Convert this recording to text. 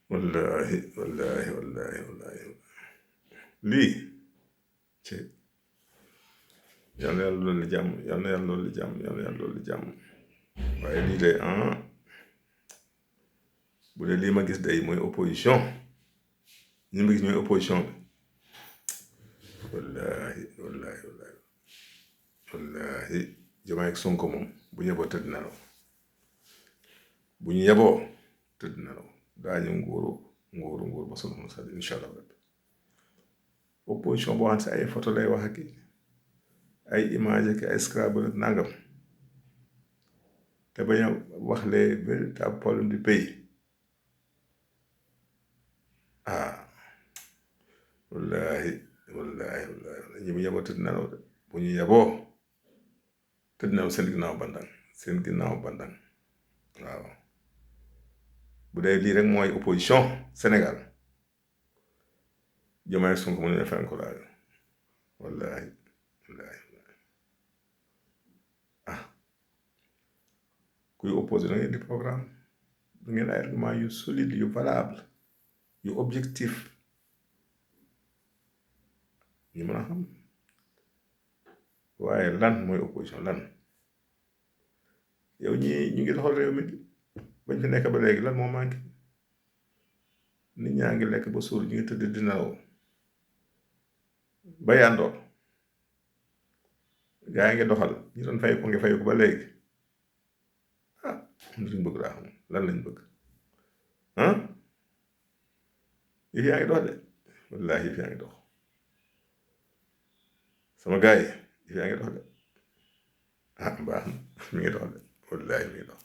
wallahi lii ci yal na yàlla loolu jàmm yal na yàlla loolu jàmm waaye lii de bu dee lii ma gis day mooy opposition ñu ma gis ñooy opposition bi wallahi Diomaye ak Sonko moom bu ñu yeboo tëdd nelaw daañu nguuru ba sunu xol sedd inchallah rabbi opposition boo xam ne ay photo lay wax ak ay image ak ay scrabble ak nangam te bañ a wax les véritables problèmes du pays wallahi ñi bu yeboo tëdd nelaw de bu ñu yeboo tëdd nelaw seen ginnaaw bandang waaw bu dee lii rek mooy opposition Sénégal Diomaye ak Sonko mu ne fen ko laal wallahi kuy opposé da ngeen di programme da ngeen ay argument yu solide yu valable yu objectif ñu mën a xam waaye lan mooy opposition lan yow ñu ngi doxal réew mi bañ fi nekk ba léegi lan moo manqué nit ñaa ngi lekk ba suur ñu ngi tëdd di nelaw ba yandoor gaa yi ngi doxal ñu doon fay ko ngi fay ko ba léegi luñ bëgg daa xam lan lañ bëgg yëf yaa ngi dox de wallaahi yëf yaa ngi dox sama gars yi yëf yaa ngi dox de baax na mi ngi dox de wallaahi mi ngi dox